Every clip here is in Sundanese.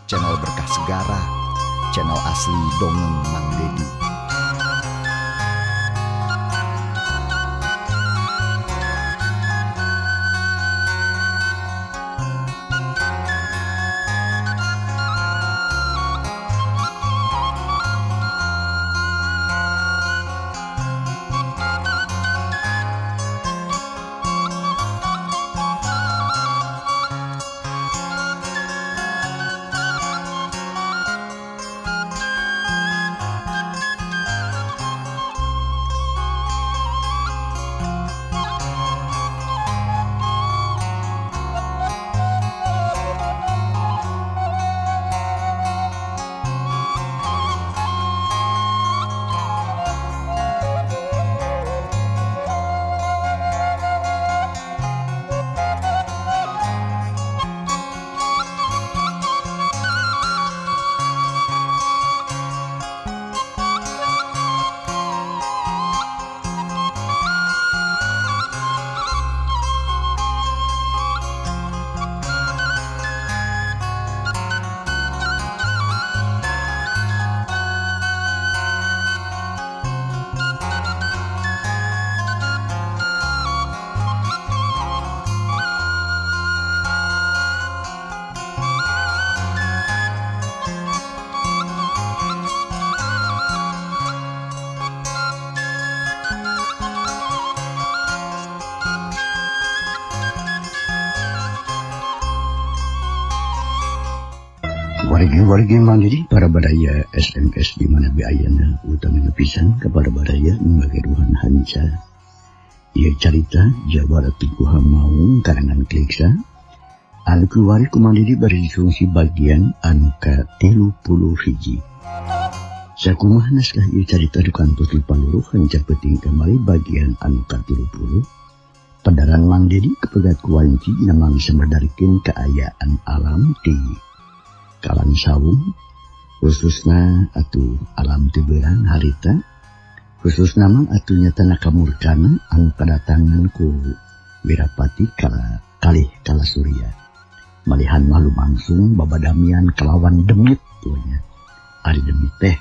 Channel Berkah Segara, channel asli Dongeng Mang Dedi. Wargi-wargi mandiri para baraya SMS di mana biayana utamina pisan kepada baraya magaduhan hanca. Ieu carita Jawara Tiguha Maung karangan Kliksa. Anu kiwari ku mandiri bari disungsi bagian anu ka-31. Sakumaha naskah ieu carita dukantos di paluruh hanca peuting kamari bagian anu ka-30. Padaran mandiri kepegat ku wanci dina mangsa merdarikeun kaayaan alam di Kalang Sawung, khususna atuh alam tiberan harita, khususna mah atuh nyatana kamurkana anu kadatangan ku Wirapati kala kalih Kala Surya. Malihan mah lumangsung babadamian kalawan demit tuanya. Ari demit teh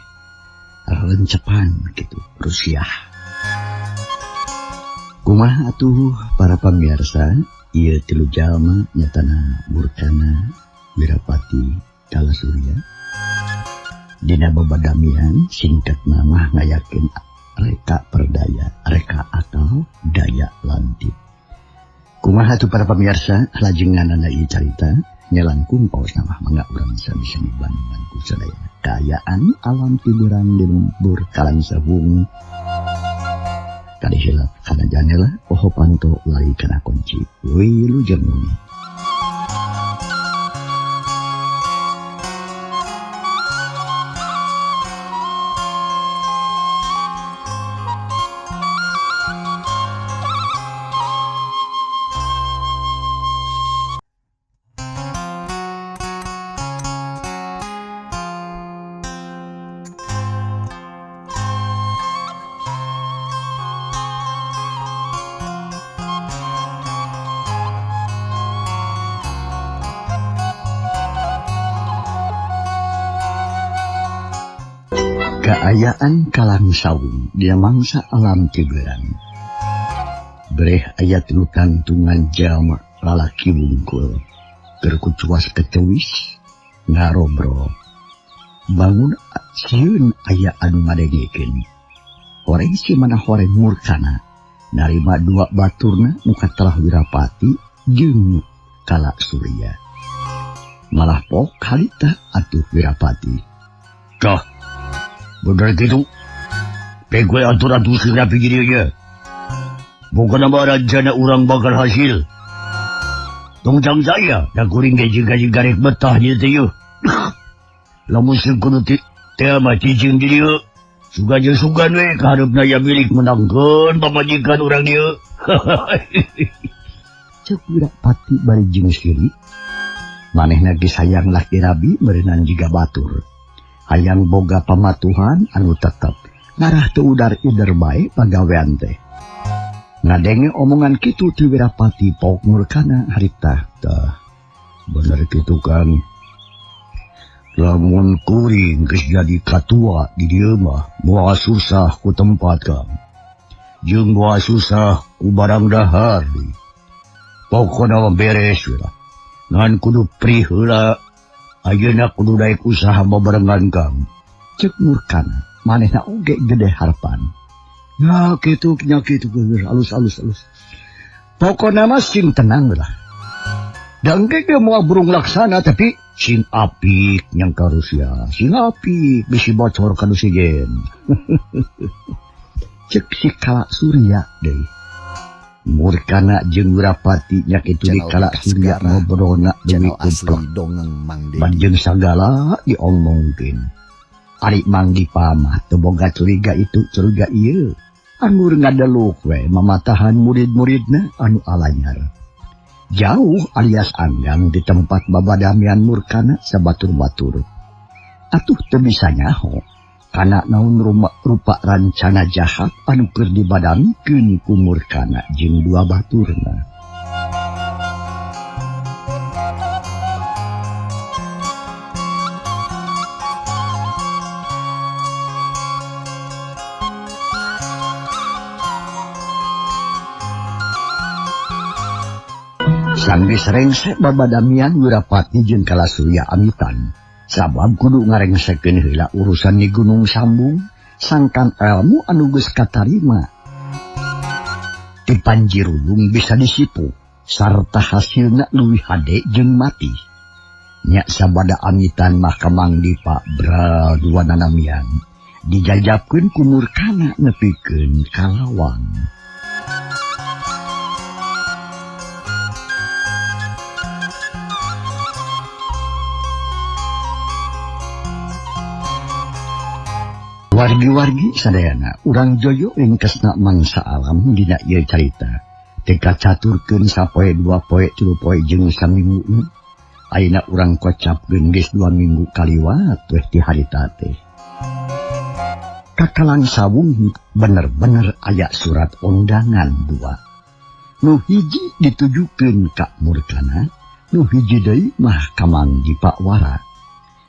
rencepan gitu, rusiah. Kumaha atuh para pamirsa, ieu tilu jalma nyatana murkana Wirapati Kala Surya. Dina babadamian singkat nama ngayakeun reka perdaya, reka akal, daya lantip. Kumaha atuh para pamirsa, lajenganana ieu carita nyelangkung paos nama mangga urang sami-sami bandungan ku sadaya. Kaayaan alam tiburan di lembur Kalang Sawung. Kali hilap kana janela poho panto lari kana kunci. Wilujeng wengi. Kaayaan Kalang Sawung dia mangsa alam tiberan. Breh aya tilu tangtungan jalma lalaki wungkul. Keur kucuas ketewis ngarobrol. Bangun sieun aya anu ngadengekeun. Horeng si mana horeng murkana narima dua baturna nu katelah Wirapati jeung Kala Surya. Malah pok harita atuh Wirapati. Dah, bener gitu. Pegwe atur-atur si rapi gini aja. Bukan nama rencana orang bakal hasil. Tungcang saya, dah kuring gaji-gaji garek betah gitu yuk. Lamun sing kudu teh mah cicing di dieu. Sugan jeung sugan we kaharepna ya milik menangkeun pamajikan urang dieu. Ceuk Wirapati bari jeung siri. Manehna ge sayang laki rabi meureunan jiga batur. Hayang boga pamatuhan anu tetep ngarah teu udar ider bae pagawean teh. Ngadenge omongan kitu ti Wirapati pok murkana harita. Tah, bener kitu Kang. Lamun kuring geus jadi katua di dieu mah moal susah ku tempat Kang. Jeung moal susah ku barang dahar. Pokona mah beres we lah. Ngan kudu prih heula. Ayeuna kudu daek usaha babarengan Kang. Cek Murkana manehna oge gede harapan. Nah kitu nya kitu alus alus alus. Pokona mah sing tenang lah. Dan ge moal burung laksana tapi sing apik nyang ka Rusia, sing apik bisi bocor ka nu sejen. Cek si Kala Surya deui. Murkana jeung Wirapati nya kitu di Kala Surya ngobrolna deui asli dongeng Mang Dedi. Banjeun sagala diomongkeun. Ari Mang Dipa mah teu boga curiga itu curiga ieu. Anggur ngadeluk we mamatahan murid-muridna anu alanyar. Jauh alias anggang di tempat babadamian Murkana sabatur-batur. Atuh teu bisa nyaho kana naon rupa rancana jahat anu keur dibadamikeun ku Murkana jeung dua baturna. Sanggeus rengse babadamian Wirapati jeung Kala Surya amitan. Sabab kudu ngarengsekeun heula urusan di Gunung Sambung, sangkan ilmu anu geus katarima ti Panji Ruyung bisa disipu sarta hasilna leuwih hade jeung mati. Nya sabada amitan mah ka Mang Dipa bral dua nanamian dijajabkeun ku Murkana nepikeun ka lawang. Wargi-wargi sadayana urang joyo ringkesna mangsa alam dina ieu carita. Teu kacaturkeun sapoe dua poe tilu poe jeung saminggu. Ayeuna urang kocapkeun geus 2 minggu kaliwat weh ti harita teh. Kakalang sawung bener-bener aya surat undangan dua. Nu hiji ditujukeun ka Murkana, nu hiji deui mah ka Mang Dipa Wara.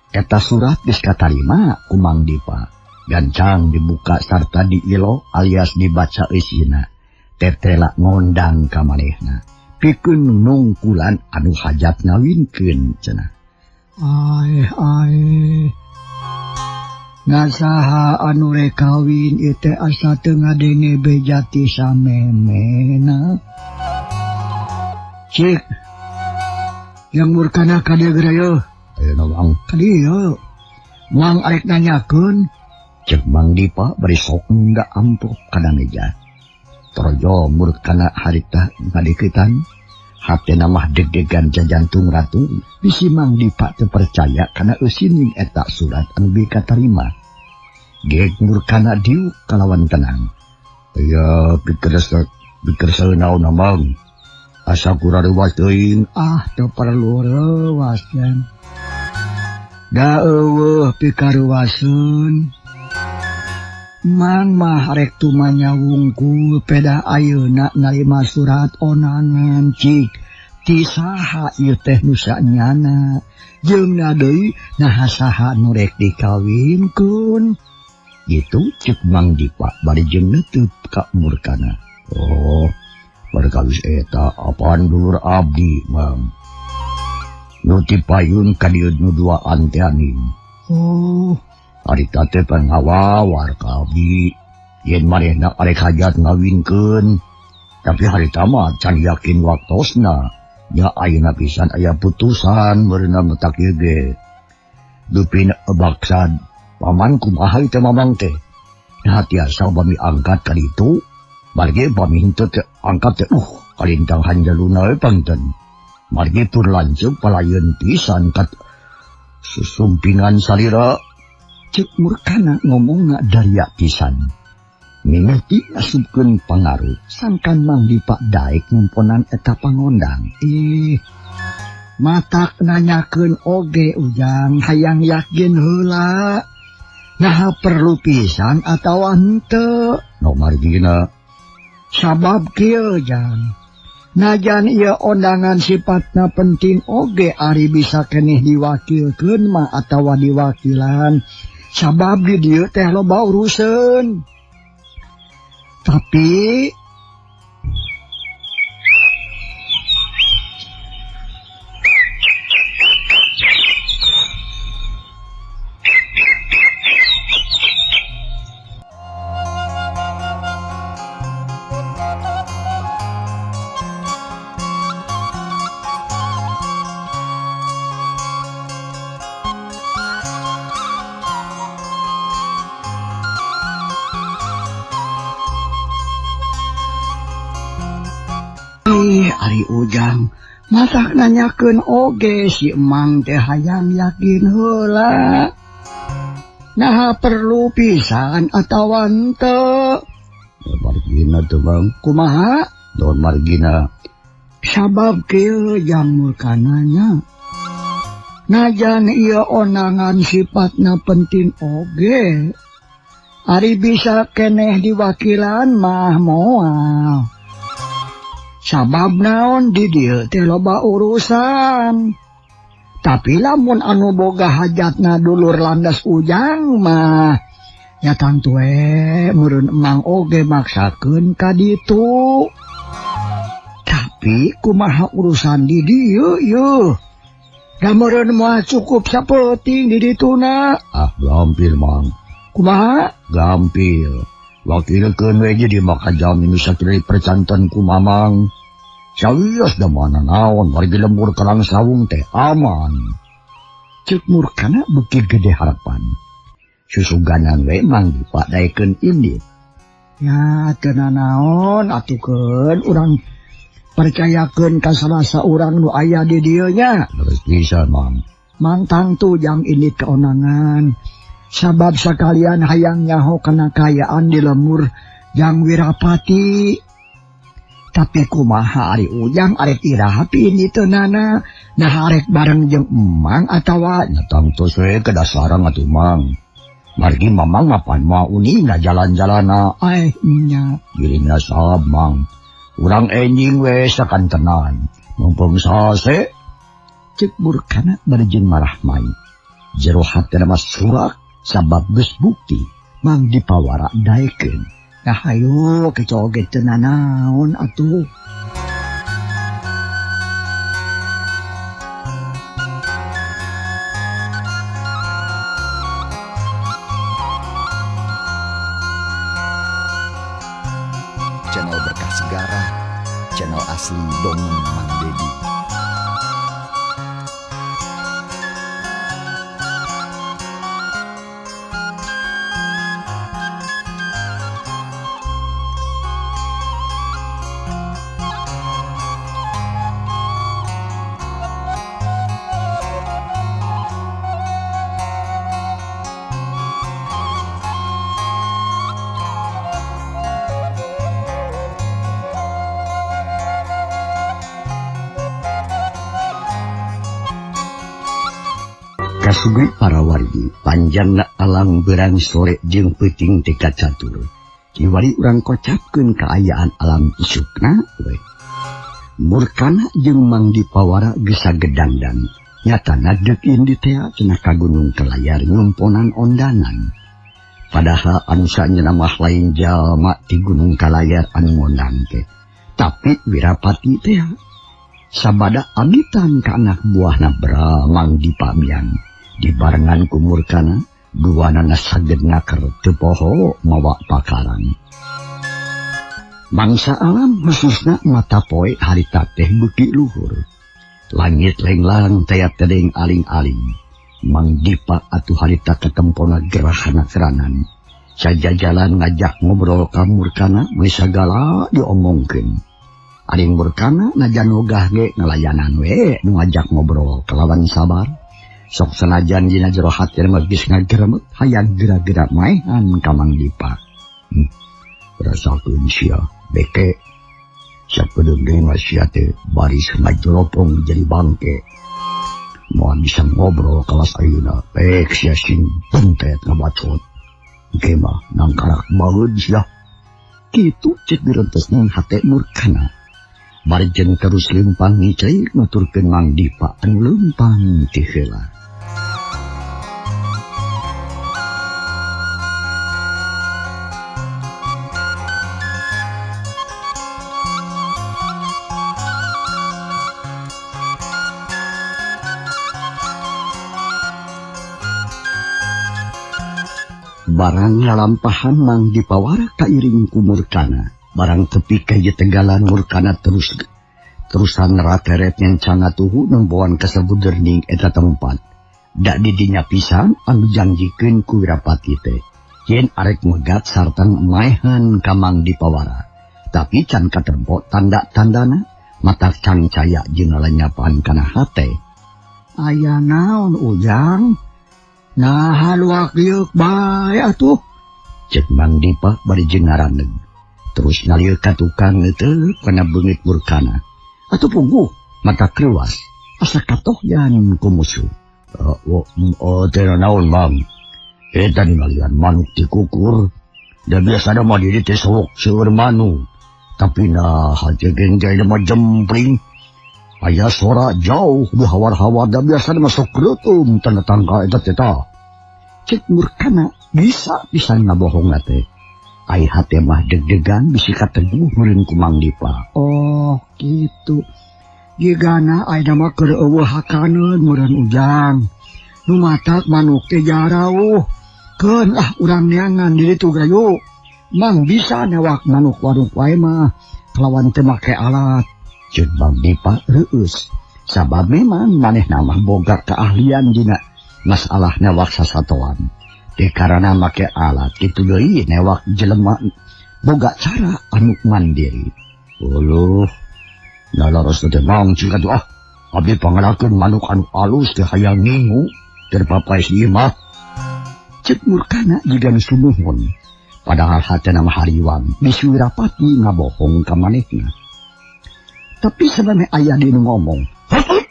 Eta surat geus katarima ku Mang Dipa. Gancang dibuka sarta diilo alias dibaca eusina. Tetela ngondang ka manehna. Pikeun nungkulan anu hajat ngawinkeun cenah. Aeh aeh. Ngasaha anu rek kawin ieu teh asa teu ngadenge bejati samemena. Cik. Yang Murkana ka dieu geura yeuh. Ayeuna Mang. Ka dieu. Mang arek nanyakeun. Cek Mang Dipa bari sok nggak amplop kana meja. Torojo Murkana harita ngadiketan, hatena mah deg-degan jajantung ratu, bisi Mang Dipa teu percaya kana eusining eta surat anu dikatarima. Geek Murkana diuk kalawan tenang. Aya pikir naon Mang. Asa kurang reuwas teuing. Ah teu perlu reuwas jan. Da eueuh pikaruwaseun. Mang mah rek tumanya wungkul pedah ayeuna narima surat onangan cik ti saha ieu teh nu sanyana jeung na deui naha saha nu rek dikawinkeun gitu cek Mang Dipa bari jeung neuteut ka Murkana. Oh, barkawis eta apaan dulur abdi Mang nu ti payun ka dieu nu duaan teh aning. Oh, harita teh pangawawar ka abdi yen manehna arek hajat ngawinkeun tapi harita mah can yakin waktosna nya ayeuna pisan aya putusan meureunna metak ieu ge dupi baksad paman kumaha teh mamang teh nah tiasa bami angkat ka ditu margi bami henteu teh angkat teh kalintang hanjaluna we panten margi pun lanceuk palayeun pisan ka susumpingan salira. Cek Murkana ngomongna daria pisan. Mimiti asupkeun pangaruh sangkan Mang Dipa daek ngumponan eta pangondang. Ih, matak nanyakeun oge ujang hayang yakin heula. Naha perlu pisan atawa henteu? No margina. Sabab kieu jang. Najan ieu ondangan sifatna penting oge ari bisa keneh diwakilkeun mah atawa diwakilan. Sabab di dieu teh loba urusan. Tapi Ari Ujang masak nanyakeun oge si Emang teh hayang yakin heula. Naha perlu pisan atawa henteu? Margina teh Bang. Kumaha? Don margina. Sabab kieu jang murkananya. Najan ieu onangan sifatna penting oge. Ari bisa keneh diwakilan mah moal. Sabab naon di dieu teh loba urusan. Tapi lamun anu boga hajatna dulur landas Ujang mah nya tangtu we meureun Emang oge maksakeun ka ditu. Tapi kumaha urusan di dieu yeuh? Da meureun moal cukup sapeuting di dituna. Ah, gampil Mang. Kumaha? Gampil. Wakilkeun we jadi maka jamin satri percanten ku Mamang. Sawios da mana naon wargi lembur Karang Sawung teh aman. Ceuk Murkana beuki gede harapan. Susuganan we Mang Dipa daekeun indit. Ya teu nanaon atukeun urang percayakeun ka salah saurang nu aya di dieu nya. Leres pisan Mang. Mang tangtu jang indit kaonangan. Sabab sakalian hayang nyaho kana kaayaan di lemur jang Wirapati. Tapi kumaha ari Ujang arek iraha pi teu nana, nah arek bareng jeung Emang atawa nya tangtos we kedah sareng atuh Mang. Margi Mamang apan moal unina jalan-jalana. Ai nya dirina sahab Mang. Urang enjing we sakantenan. Mumpung sase ceuk Murkana bari jeung marah mai. Jero hatena mah surak sabab geus bukti Mang Dipawara daekeun. Nah hayu kitu oge teu nanaon atuh. Channel Berkah Segara, channel asli dongeng Mang Dedi. Kasugi para wargi panjangna alang berang sore jeung peuting teh kacatur. Kiwari urang kocapkeun kaayaan alam isukna we. Murkana jeung Mang Dipawara geus sagedangdan. Nyatana deuk indi teh cenah ka Gunung Kelayar nyumponan ondanan. Padahal anu saenyana mah lain jalma ti Gunung Kalayar anu ngondang teh. Tapi Wirapati teh sabada amitan ka anak buahna Mang Dipa miang. Dibarengan ku Murkana, duanana saged ngaker teu poho mawa pakaran. Mangsa alam khususna mata poe harita teh beuki luhur. Langit lenglang taya tedeng aling-aling. Mang Dipa atuh harita katempona gerahana keranan. Sajajalan ngajak ngobrol ka Murkana we sagala diomongkeun. Aring Murkana najan wegah ge ngalayanan we nu ngajak ngobrol kalawan sabar. Sok senajan dina jero hati mah geus ngageremet hayang geura-geura maehan ka Mang Dipa. Rasakeun sia beke. Sapedeung deui mah sia teh baris ngajoropong jadi bangke. Moal bisa ngobrol kawas ayeuna. Pek sia sing bentet ngabacot. Engke mah nangkarak baeud sia. Kitu cek direntesna hate Murkana. Bari jeung terus leumpang ngicrik nuturkeun Mang Dipa anu leumpang ti heula. Barang lalampahan Mang Dipawara kairing ku Murkana. Barang tepi ka ieu tegalan Murkana terusan rateret nyancang atuhu nempoan kasabuderning eta tempat. Da didinya pisan anu janjikeun ku Wirapati teh. Yen arek megat sarta maehan ka Mang Dipawara. Tapi can katempo tanda-tandana mata cangcaya jeung lalenyapan kana hate. Aya naon Ujang? Nah haluak lieuk bae atuh. Cek Mang Dipa bari jeung ngaraneg. Terus ngalieu ka tukang teu kana beungit Murkana. Atuh puguh mata kreuas asa katohyan ku musuh. Teu naon Mang. Eta ningalian manuk tikukur. Da biasana mah di dieu teh sok seueur manuk. Tapi nah hate genjai mah jempling. Aya sora jauh di hawar-hawar da biasana mah sok reuteum tanda tangka eta teh tah. Cek Murkana bisa pisan ngabohong teh. Ai hate mah deg-degan bisi kateguh meureun ku Mang Dipa. Oh, kitu. Gigana ayeuna mah keur eueuh hakaneun meureun Ujang. Nu matak manuk teh jarauh. Keun ah urang neangan di ditu gayu. Mang bisa newak manuk warung wae mah kalawan teu make alat. Cek Mang Dipa reueus. Sabab memang manehna mah boga keahlian dina masalah newak sasatoan. Teh karana make alat kitu deui newak jelema boga cara anu mandiri. Uluh, nalaros teh Mang cing atuh ah. Abdi pangalakeun manuk anu alus teh hayang ngingu terpapai ieu mah. Cek Murkana jiga nu sumuhun. Padahal hatena mah hariwang bisi Wirapati ngabohong ka manehna. Tapi samemeh aya dinu ngomong, "Heuh,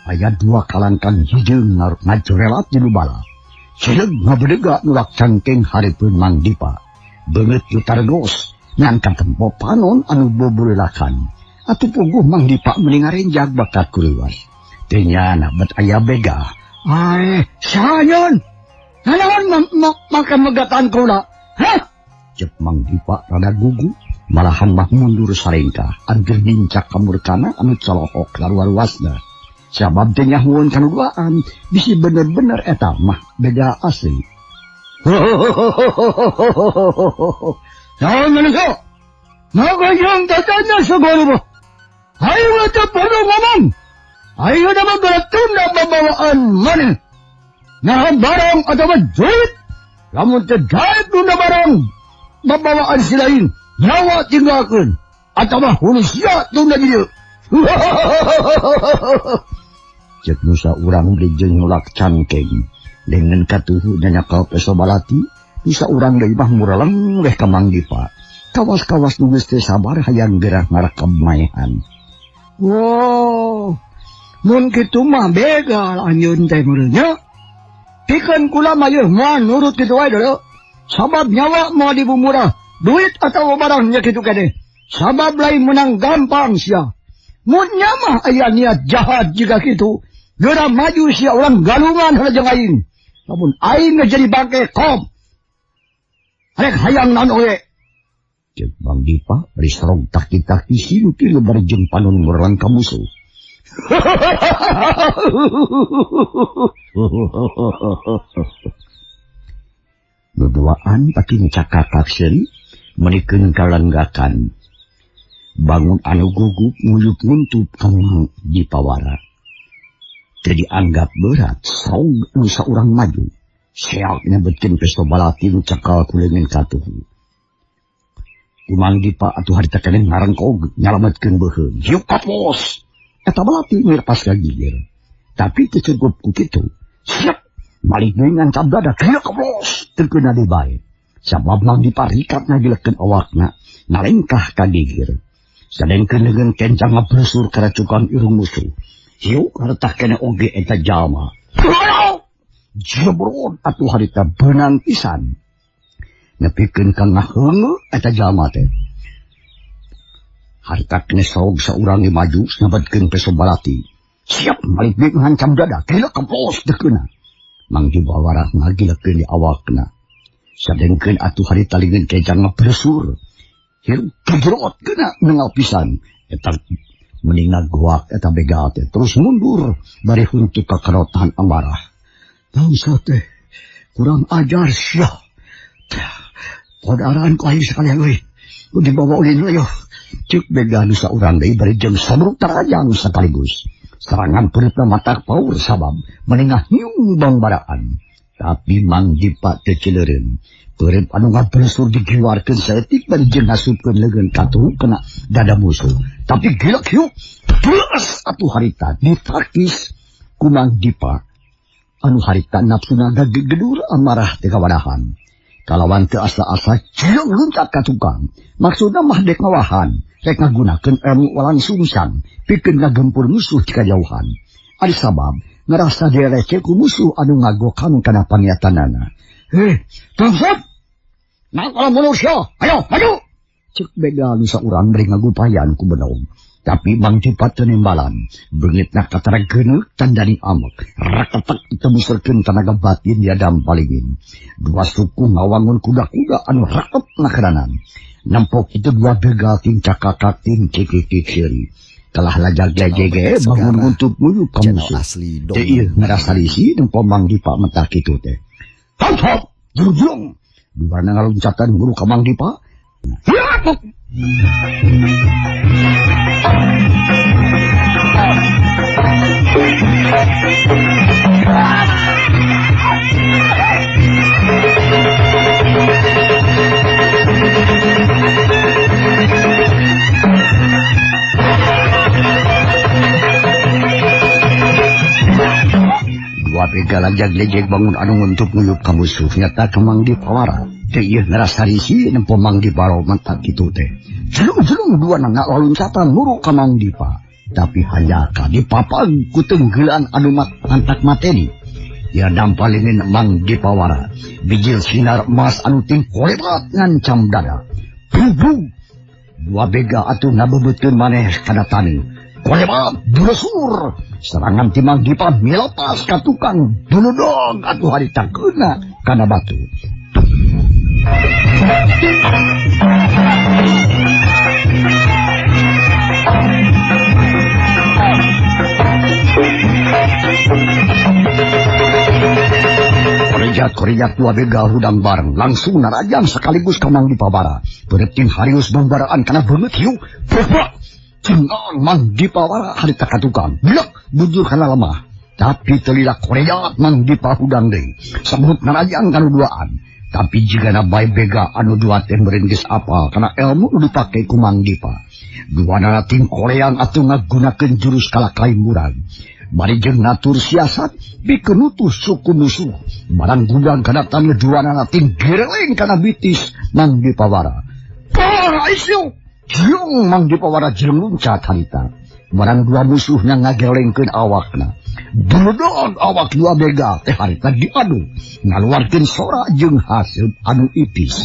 aya dua kalangkang hideung ngajorelat di bala. Cileug ngabedega nulak cangkeng hareupeun Mang Dipa. Beungeut nu targos ngan katempo panon anu bobolelakan. Atuh puguh Mang Dipa meuni ngarenjag bakat kuleuwas. Teu nyana bet aya bega. Ae, sayeun. Nanaon maka megatan kula? Heh? Cek Mang Dipa rada gugu. Malahan mah mundur sarengkah angger nincak ka Murkana anu colohok laruar-ruasna. Sabab teh nyahueun kanu duaan bisi bener-bener eta mah beda asli. Naon manusia? Magayang tatanya sagoro. Ayo teh perlu ngomong. Ayo da magelatun da babawaan maneh. Nah barang atawa duit. Lamun teh gaib tunda barang babawaan si lain. Nyawa tinggalkeun atawa manusia tunda di dieu. Cek nusa urang beli jeung nolak cangkeng. Lengan katuhu nyanyakal peso balati, nusa urang deui mah mureleng weh ka Mang Dipa. Kawas-kawas nu geus teu sabar hayang gerah ngarekam maehan. Wow, mun kitu mah begal anjeun teh meureun nya. Pikeun kula mah yeuh moal nurut kitu wae deuleu. Sabab nyawa moal dibumurah, duit atawa barangnya kitu keneh. Sabab lain menang gampang sia. Mun nya mah aya niat jahat jika kitu, geura maju sia urang galungan heula jeung aing. Lamun aing geus jadi bangke kom. Rek hayang naon oge. Cek Mang Dipa bari serong taki-taki sintil bari jeung panon ngurang ka musuh. Duduaan pati cakakak seuri menikeun kalenggakan. Bangun anu gugup nguyup nguntup ka Mang Dipawara. Teu dianggap berat saug anu saurang maju. Seak nyebetkeun pesto balati nu cakal ku leungeun katuhu. Ku Mang Dipa atuh harita keneh ngarengkog nyalametkeun beuheung. Hiuk kapos. Eta balati mirpas ka gigir. Tapi teu cukup ku kitu. Siap malik deui ngancam dada hiuk kapos teu keuna deui bae. Sabab Mang Dipa rikat ngagilekeun awakna nalengkah ka gigir. Sadengkeun leungeun kencang ngablesur karacukan irung musuh. Hiuk hartah keneh oge eta jalma. Jebrot atuh harita beunang pisan. Nepikeun ka ngaheungeu eta jalma teh. Harita kene saog saurang ge maju ngabetkeun peso balati. Siap malik deui ngancam dada, gila keplos dekeuna. Mang Dipawara ngagilekeun di awakna. Sadengkeun atuh harita lingeun kejang ngablesur. Hirup kajerot kena nengal pisan. Eta mending ngagoak eta begal teh terus mundur bari huntu kakarotan amarah. Bangsa teh kurang ajar sia. Podaraan ku aing sakalian euy. Ku dibawa ulin euy. Ceuk begal nu saurang deui bari jeung sabruk tarajang sekaligus. Serangan pereutna matak paur sabab menengah hiung bangbaraan. Tapi Mang Dipa teu cileureun. Peureup anu ngablesur digiwarkeun saeutik bari jeung ngasupkeun leungeun katuhu kana dada musuh. Tapi gilek hiuk, beus atuh harita ditakis ku Mang Dipa. Anu harita nafsuna gagegedur amarah teh kawadahan. Kalawan teu asa-asa jeung luncat ka tukang. Maksudna mah dek ngawahan, rek ngagunakeun ilmu walangsungsang pikeun ngagempur musuh ti kajauhan. Ari sabab ngarasa direce ku musuh anu ngagokan kana paniatanana. Heh, bangsat! Nak kalau manusia, ayo maju! Cek begal nu saurang bari ngagupayan ku benaung. Tapi Mang Dipa teu nembalan. Beungitna katara geuneuk tandani amek. Raketek teu muserkeun tanaga batin diadam palingin. Dua suku ngawangun kuda-kuda anu raket nakeranan. Nempok itu dua begal ting cakakak ting cikikik. Kalah lajag lejege bangun untuk nguyup ka musuh. Teu ieu ngarasa risi nempo Mang Dipa mentah kitu teh. Hop hop, jurjung. Dua ngaloncatan guru ka Mang Dipa. Dua begal lajag lejeg bangun anu nguntup nguyup ka musuh nyata ka Mang Dipawara. Teu ieu ngarasa risi nempo Mang Dipa mentak kitu teh. Jelung-jelung dua na ngaloncatan muru ka Mang Dipa. Tapi hanjaka dipapag ku tenggelan anu mantak mateni. Ya dampalingin Mang Dipawara. Bijil sinar emas anu ting kolebat ngancam dada. Bubug. Dua bega atuh ngabebeutkeun maneh kana taneuh. Kolebat blesur. Serangan ti Mang Dipa milepas ka tukang dunudog atuh harita keuna kana batu. Korejat-korejat dua begal hudang bareng langsung narajang sekaligus ka Mang Dipawara. Peureut ting harius bangbaraan kana beungeut hiu. Bebak cengang Mang Dipawara harita ka tukang. Blek bujur kana lemah. Tapi teu lila korejat Mang Dipa hudang deui. Sebut narajang kana duaan. Tapi jigana bae bega anu dua teh meureun geus apal kana ilmu nu dipake ku Mang Dipa. Duanana ting koleang atuh ngagunakeun jurus kalakai murag. Bari jeung ngatur siasat pikeun nutuh suku musuh. Barang gudang kana taneuh duanana ting gereleng kana bitis Mang Dipawara. Para isyu! Jeung Mang Dipawara jeung luncat harita. Barang dua musuhna ngagelengkeun awakna. Dudog awak dua bega teh harita diadu ngaluarkeun sora jeung haseup anu ipis.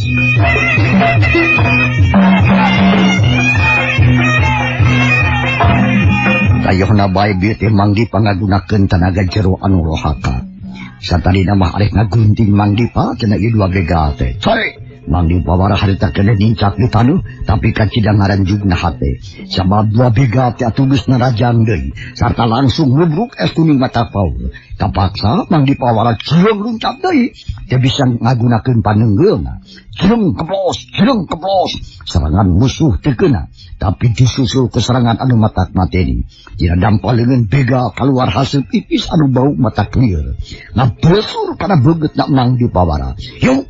Tayohna bae bieu teh Mang Dipa ngagunakeun tanaga jero anu lohaka. Satadina mah arek ngagunting Mang Dipa cenah ieu dua bega teh. Coy! Mang Dipawara harita keneh nincak di taneuh tapi kacida ngaranjugna hate. Sabab dua bega teh atuh geus narajang deui sarta langsung nubruk es kuning mata paur. Kapaksa Mang Dipawara jeung luncat deui teu bisa ngagunakeun panenggeulna. Jeung keplos, jeung keplos. Serangan musuh teu keuna tapi disusul ke serangan anu matak mateni. Dina dampal leungeun bega kaluar haseup ipis anu bau mata lieur. Ngablesur kana beungeutna Mang Dipawara. Yuk!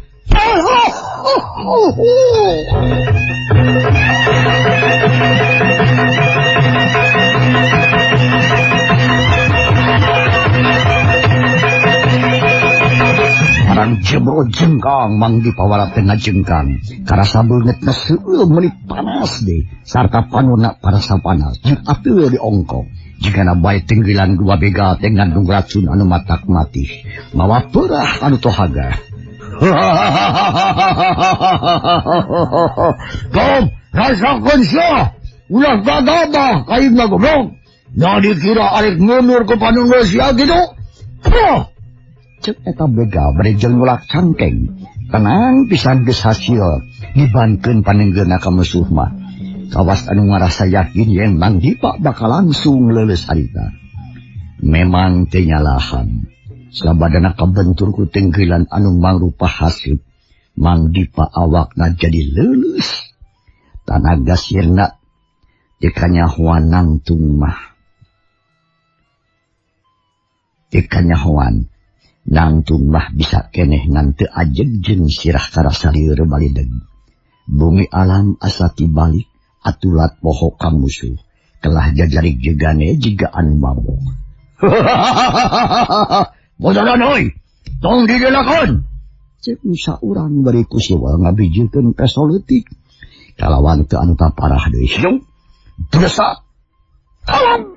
Barang jebro jengkang Mang Dipawara teh ngajengkang. Karasa beungeutna seueul meuni panas deui sarta panonna parasa panas jeung ateul diongkong. Jigana bae tenggelan dua bega teh ngandung racun anu matak mati. Mawa peurah anu tohaga. Kom, rasakeun sia. Ulah gagabah kain mah goblok. Nya dikira arek mundur ke panunggal sia gitu. Puh. Cek eta begal bari jeung nulak cangkeng. Tenang pisan geus hasil dibankeun panenggeuna ka musuh mah. Kawas anu ngarasa yakin yen Mang Dipa bakal langsung leuleus harita. Memang teu nyalahan. Sabadana kabentur ku tenggelan anu mangrupa hasib. Mang Dipa awakna jadi leuleus. Tanaga sirna dikanyahoan nangtung mah. Dikanyahoan nangtung mah bisa keneh ngan teu ajeg jeung sirah karasa lieur balideg. Bumi alam asa tibalik atulat poho ka musuh. Kelah jajarik jegane jiga anu mabok. Bodoran euy, tong didelakeun. Cek nu saurang bari ku siwal ngabijilkeun peso leutik. Kalawan teu anu parah deui. Hiung desa. Alam.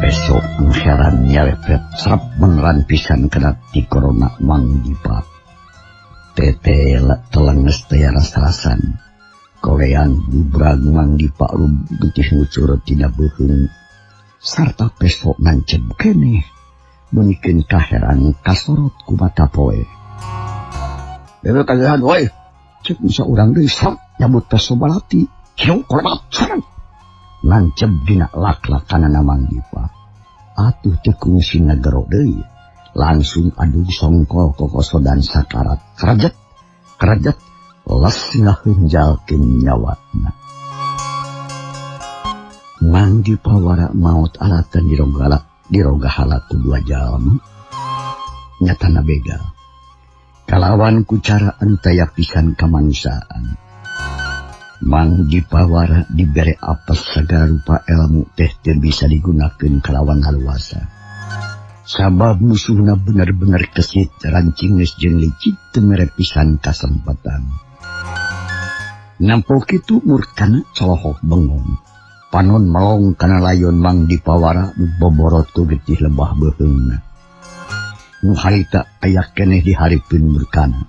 Besok heran nyalepet serap beneran pisan kena ti corona Mang Dipa. Tete telenges teh ras-rasan. Kolean bubrag Mang Dipa getih ngucur tina beuheung. Sarta pesok nanceb keneh. Meunikeun kaheran kasorot ku mata poe. Bebe kajehan woi. Cek bisa urang deui sok nyabut peso balati. Hiung kolemat sareng. Nanceb dina lak-lakanana Mang Dipa. Atuh teu kungsi ngagero deui. Langsung adug songkol kokosodan sakarat. Kerajet, kerajet, les ngaheunjalkeun nyawana. Mang Dipa wara maot alatan dirogahala ku dua jalma. Nyatana begal. Kalawan ku cara anu taya pisan kamanusiaan. Mang Dipa wara dibere apes sagala rupa ilmu teh teu bisa digunakeun kalawan haluasa. Sabab musuhna bener-bener kesit rancingeus jeung licik teu mere pisan kasempatan. Nampo kitu murkana colohok bengong. Panon melong kana layon Mang Dipa wara boborot ku getih lebah beuheungna. Nu harita aya keneh dihareupeun murkana.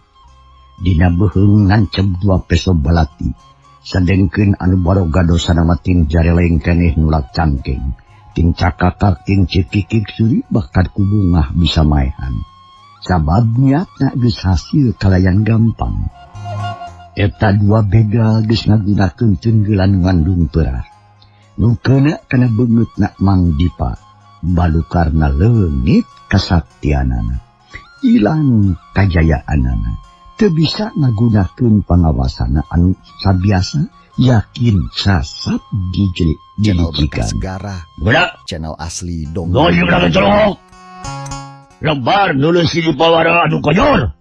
Dina beuheung nanceb dua peso balati. Sadengkeun anu baroga dosana mah ting jareleng keneh nulak cangkeng. Ting cakakak ting cekikik suri bahkan ku bungah bisa maehan. Sabab niatna geus hasil kalayan gampang. Eta dua begal geus ngagunakeun tenggelan ngandung perah. Nu keuna kana beungeutna Mang Dipa. Balukarna leungit kasaktianana. Ilang kajayaanana. Teu bisa ngagunakeun pangawasana anu sabiasa yakin sasap Channel dilicikan. Segara, Budak, channel asli dong. goyang lagi colok. Lebar nulis si Dipa wara anu kojor.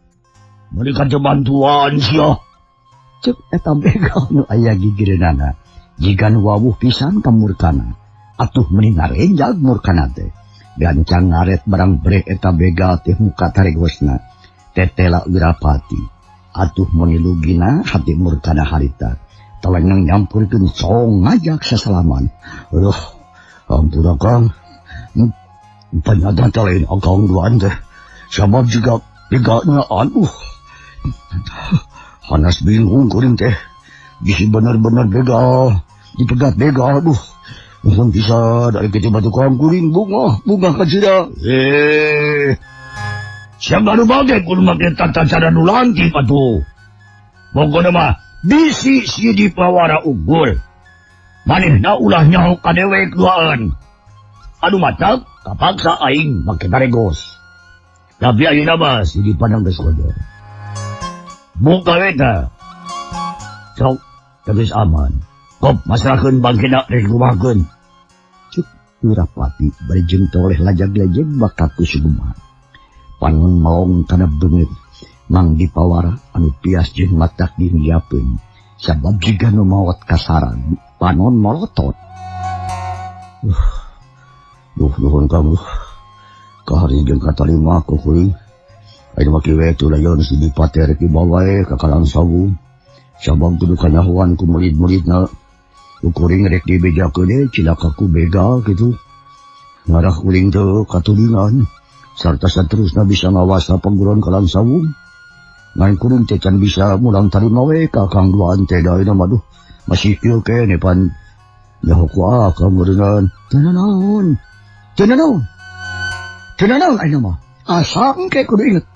Berikan bantuan sia. Cek eta begal nu aya gigireunana. Jiga nu wawuh pisan ka murkana. Atuh meuni ngarenjag murkana teh. Gancang ngaret barang breh eta begal teh muka taregosna. Tetela Wirapati. Atuh meuni lugina hati murkana harita. Telengang nyampurkeun song ngajak sasalaman. Aduh, ampun akang. Penyata lain akang duaan teh. Sabab juga begalna aduh. Hanas bingung kuring teh. Bisi bener-bener begal. Dipegat begal aduh. Mohon bisa dari kita batu kang kuring bunga, bunga kacida. Siapa nu bage kudu make tata cara nu lantip atuh. Pokona mah bisi si Dipa wara unggul. Manehna ulah nyaho ka dewek duaan. Anu matak kapaksa aing make taregos. Tapi ayeuna mah si Dipa geus kodor. Buka we tah. Sok geus aman. Kop masrahkeun bangkina rek rumahkeun. Cek Wirapati bari jeung toleh lajag-lajeg bakal ku suguman. Panon melong kana beungeut Mang Dipa wara anu pias jeung matak dingiapeun. Sabab jiga nu maot kasaran. Panon molotot. Duh nuhun kamu. Kahari jeung katarima ku kuring. Ayeuna mah kieu we teu layon si Dipa teh rek dibawa we ka Kalangsawung. Sabab kudu kanyahoan ku murid-muridna. Ku kuring rek dibejakeun deui cilaka ku begal kitu. Ngarah kuring teu katudingan sarta saterusna bisa ngawasa pangguron Kalangsawung. Ngan kuring teh can bisa mulang tarima we ka Kang duaan teh da ayeuna mah duh masih kieu keneh pan nyaho ku akang meureungan. Teu nanaon. Teu nanaon. Teu nanaon ayeuna mah. Asa engke kudu inget.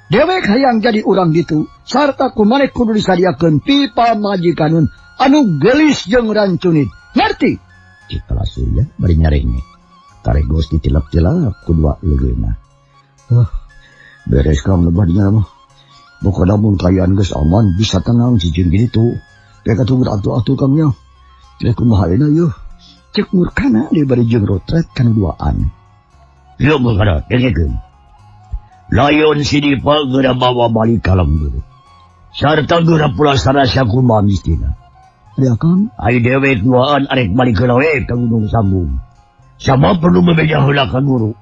Dewek hayang jadi urang ditu sarta ku maneh kudu disadiakeun pipa majikanun anu geulis jeung rancunit. Ngerti? Cik Kalasurya bari nyarenge. Taregos ditilap-tilap ku dua leuleuna. Beres kam lebah dinya mah. Pokona mun kayaan geus aman bisa tenang cicing kitu. Teh katuh atuh-atuh kam nya. Teh kumaha ayeuna yeuh? Cek Murkana deui bari jeung rotret kana duaan. Ieu Murkana dengekeun. Layon si Dipa geura bawa balik ka lembur. Sarta geura pulasara sakumaha mistina. Ari akang, ai dewek duaan arek balik heula we ka Gunung Sambung. Sabab perlu bebeja heula ka guru.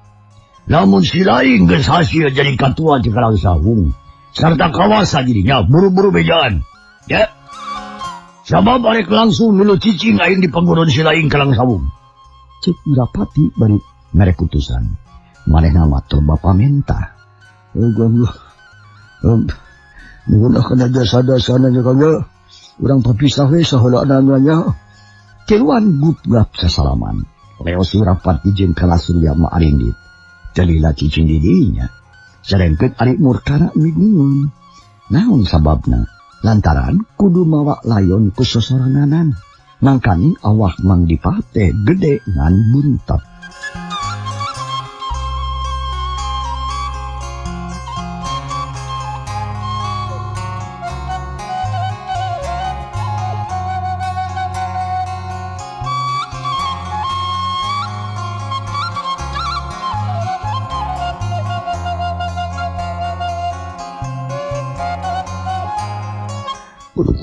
Lamun si lain geus hasil jadi katua ti Kalangsawung sarta kawasa jadinya buru-buru bejaan. Ya. Sabab arek langsung milu cicing aing di pangguron si lain Kalangsawung. Cek Wirapati bari mere kutusan. Manehna mah teu bapa mentah. Nuhun kana jasa-jasana nya Kang nya. Urang papisah we saheulana nya. Tiluan gupgap sasalaman. Leos Wirapati jeung Kalasurya mah arindit. Teu lila cicing di dinya. Sarengkeun ari Murkana migungun. Naon sababna? Lantaran kudu mawa layon ku sosoranganan. Mangkani awak Mang Dipa teh gede ngan buntet.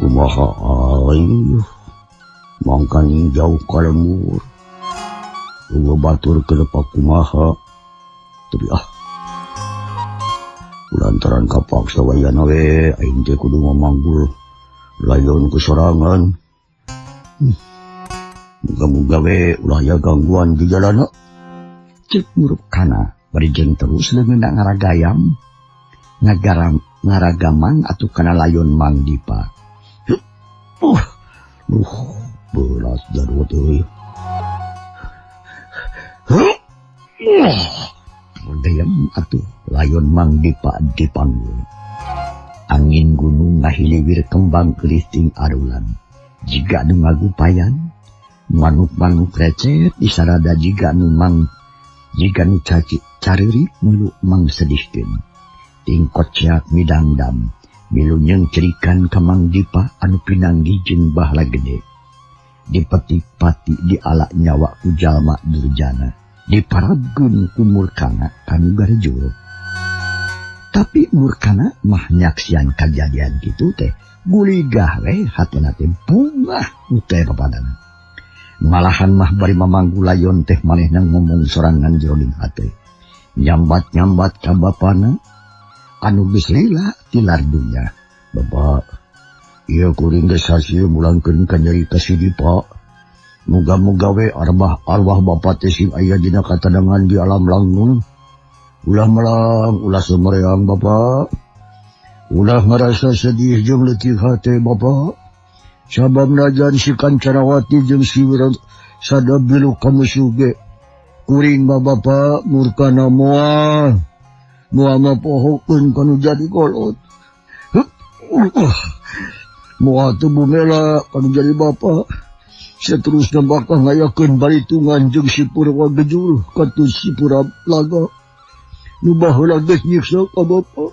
Kumaha aing mangkani jauh ka lembur. Eueuh batur ke depak kumaha. Tapi ah lantaran kapaksa wayana we aing teh kudu mamanggul layon ku sorangan. Muga-muga we ulah aya gangguan di jalana. Cek Murkana bari jeung terus leungeunna ngaragayam ngagaram ngaragaman atuh kana layon Mang Dipa. Berat jarwo teh. Dayam atuh layon Mang Dipa dipanggul. Angin gunung ngahiliwir kembang keriting arulan. Jiga nu ngagupayan, manuk-manuk recet disarada jiga nu mang jiga nu caci careurik milu mang sedihkeun. Tingkot ciak midangdam. Milu nyengcerikan ka Mang Dipa anu pinanggih jeung bahala gede. Dipetik-pati diala nyawa ku jalma durjana, diparabkeun ku Murkana kanu garejul. Tapi Murkana mah nyaksian kajadian kitu teh guligah we hatena teh bungah teh papadana. Malahan mah bari mamanggu layon teh manehna ngomong sorangan jroning hate. Nyambat-nyambat ka bapana anu geus lila tilar dunya. Bapak, ieu kuring geus hasil mulangkeun ka nyeri ka si Dipa. Muga-muga we arwah bapa teh sing aya dina katenangan di alam langgeng. Ulah melang, ulah sumereang bapa. Ulah ngarasa sedih jeung leutik hate bapa. Sabab najan si Kancanawati jeung si Wira sada bilu kamusuh ge. Kuring mah bapa murkana moal. Moal mah pohokeun kanu jadi kolot. Moal teu bumela kanu jadi bapa. Seterusna bakal ngayakeun baritungan jeung si Purwa Gejul katuh si Pura Laga. Nu baheula geus nyiksa ka bapa.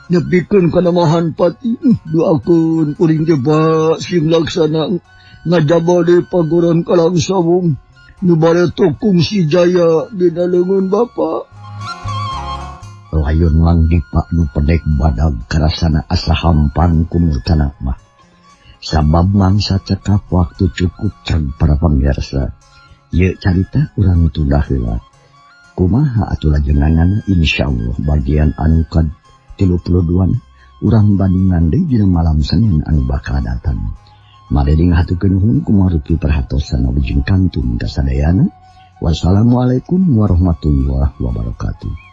Nepikeun kana mahan pati, doakeun kuring teh ba sing laksana ngajaba deui pagoron Kalangsawung. Nu bare tokung si Jaya dina leungeun bapa. Layon Mang Dipa nu pedek badag karasana asa hampang ku Murkana mah. Sabab mangsa cekap waktu cukup cag para pamirsa. Ye carita urang tunda heula. Kumaha atuh lajenganana insyaallah bagian anu ka-32 urang bandingan deui dina malam Senin anu bakal datang. Mareding haturkeun nuhun kumarupi perhatosan wilujeng kantun kasadayana. Wassalamualaikum warahmatullahi wabarakatuh.